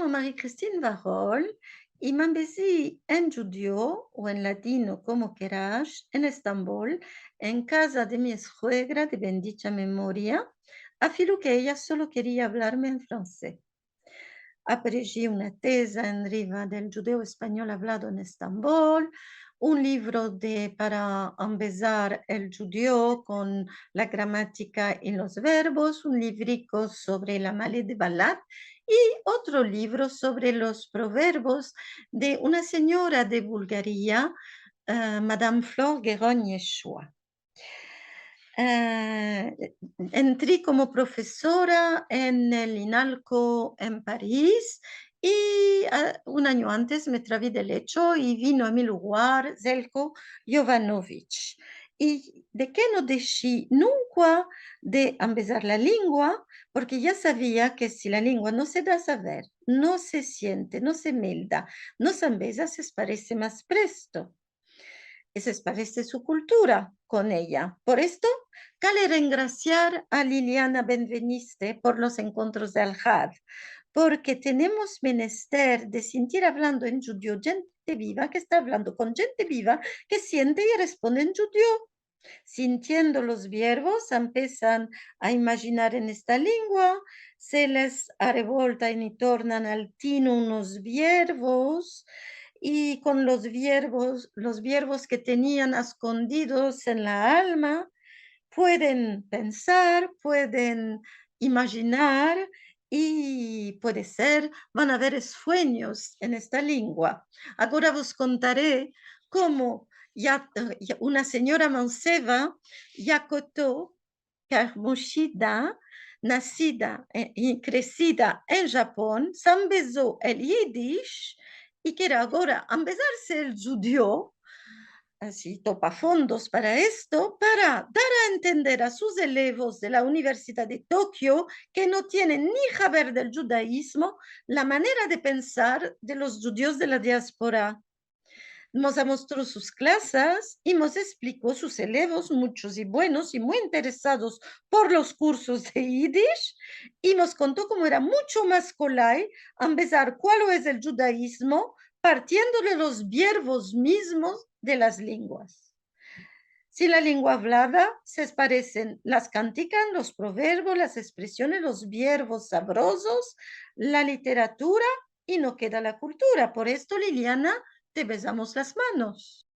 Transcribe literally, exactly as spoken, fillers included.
Marie-Christine Varol, i me ambezi en djudio o en ladino, komo keras, en Estambol, en kaza de mi esuegra de bendicha memoria, afilu ke eya solo keria avlarme en fransez. Apareji una teza enriva del djudeo-espanyol avlado en Estambol, un livro de, para ambezar el djudeo kon la gramatika i los verbos, un livriko sovre la Male de Balat i otro livro sovre los proverbos de una sinyora de Bulgaria, eh, Madame Flore Gueron-Yeshua. Eh, entri komo profesora en el INALCO en Paris i, ah, un anyo antes me travi del echo i vino a mi lugar Zeljko Jovanović. I de ke no deshi nunka de ambezar la lengua, porke ya savia ke si la lengua no se da a saver, no se siente, no se melda, no se ambeza, se esparese mas presto. I se esparese su kultura kon eya. Por esto, kale rengrasiar a Liliana Benveniste por los enkontros de Alhad, porke tenemos menester de sintir avlando en djudio djente viva ke esta avlando kon djente viva ke siente i responde en djudio. Sintiendo los vierbos, empesan a imajinar en esta lengua, se les arevoltan i tornan al tino unos vierbos, i kon los vierbos, los vierbos ke tenian eskondidos en la alma, pueden pensar, pueden imajinar i, puede ser, van a aver suenyos en esta lengua. Agora vos kontare komo ya, eh, ya una sinyora manseva, Yakoto Kamoshida, nasida, eh, i kresida en Japon, se ambezo el yidish i kere agora ambezarse el djudio, ansi topa fondos para esto, para dar a entender a sus elevos de la Universidad de Tokio, ke no tienen ni haber del djudaizmo, la manera de pensar de los djudios de la diaspora. Mos amostro sus klasas i mos espliko sus elevos, muchos i buenos i muy interesados por los kursos de yidish, i mos konto komo era muncho mas kolay ambezar kualo es el djudaizmo partiendo de los vierbos mizmos de las lenguas. Si la lengua avlada se esparesen las kantikas, los proverbos, las espresiones, los vierbos savrozos, la literatura, i no keda la kultura. Por esto, Liliana, te bezamos las manos.